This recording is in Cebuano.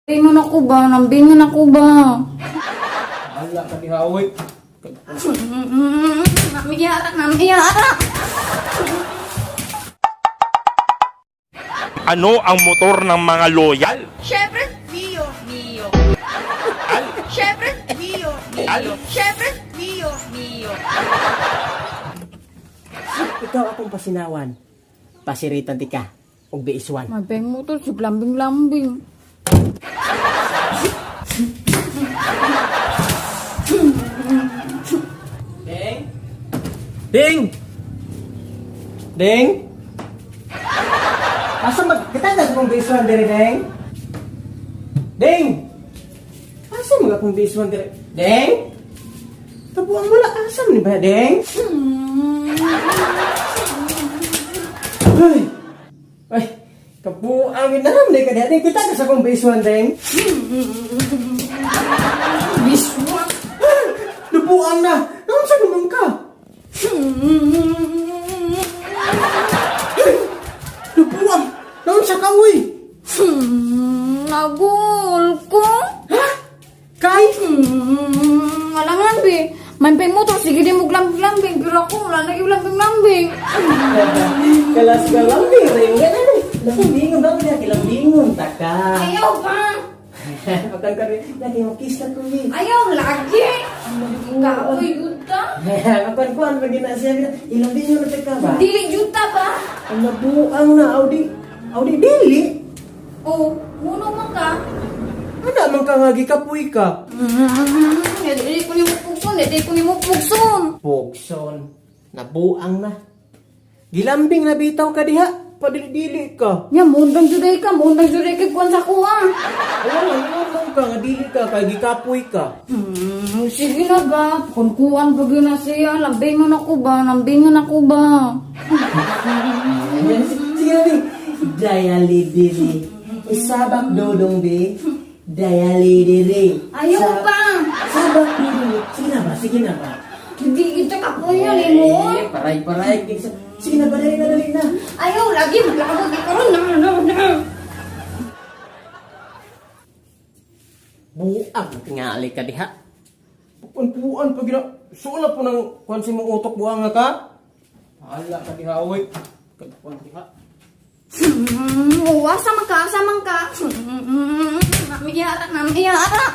Lambingon ako ba? Lambingon ako ba? Ala ka diha oy. Namiyara, namiyara. Ano ang motor ng mga loyal? Siyempre, Mio. Mio. Siyempre, Mio. Mio. Siyempre, Mio. Mio. Ikaw akong pasinawan. Pasiritan ti ka. Og biiswan. Mabeng motor, sug lambing-lambing. Ding! Ding! Ding! Asa mag... Kita na sa kong biiswan diri, Ding? Ding! Asa mga akong biiswan diri? Ding! Tabuan mo na, asa man ni ba, Ding? Ay! Ay! Kabuang ginam di ka diha. Ding, kita na sa akong biiswan, Ding. Biswa. Nabuang na! Naunsa naman ka? Nabuang! Naunsa ka, uy! Nagul ko. Ha? Kay? Wala nga be. May motor, sige di mo lambing-lambing. Pero ako, wala na yung lambing-lambing. Kalas ka lambing rin. Ganun eh. Lambingon ba? Kaya kilambingon ta ka. Ayaw ba? Pagkan ka rin. Lagi mo kiss na ko eh. Ayaw, lagi. Kapoy, yuta. Pagkan ko, ano ba gina siya? Ilambingon na ka ba? Dili yuta ba? Ang nabuang na, Audi. Audi, dili. Oh, muno man ka. Ano man ka nga gikapoy ka? Dili ko nimo pugson, dili ko nimo pugson. Pogson. Nabuang na. Gilambing na bitaw ka diha. Padili-dili ka. Nya mundang juday ka, mundang juday ka kuan sa kuha. Alam mo, naman ka nga dili ka kay gikapoy ka. Sige na ba? Kung kuan pa gyud na siya, lambingon ako ba? Lambingon ako ba? Sige na, Bing. Dayali dili. Isabak dodong bi. Dayali dili. Ayaw pa. Sabak dodong. Sige na ba? Sige na ba? Hindi kita kapoy yan mo. Eh, paray-paray. Sige na ba? Dali na, dali na. Ayaw lagi maglakad ka karon na na na. Buang tingali ka diha. Puan-puan pag gina. Sulat po ng kuan si mong utok buang nga ka. Ala ka diha oy. Kagkuan diha. Asa man ka, asa man ka. Namiyara, namiyara.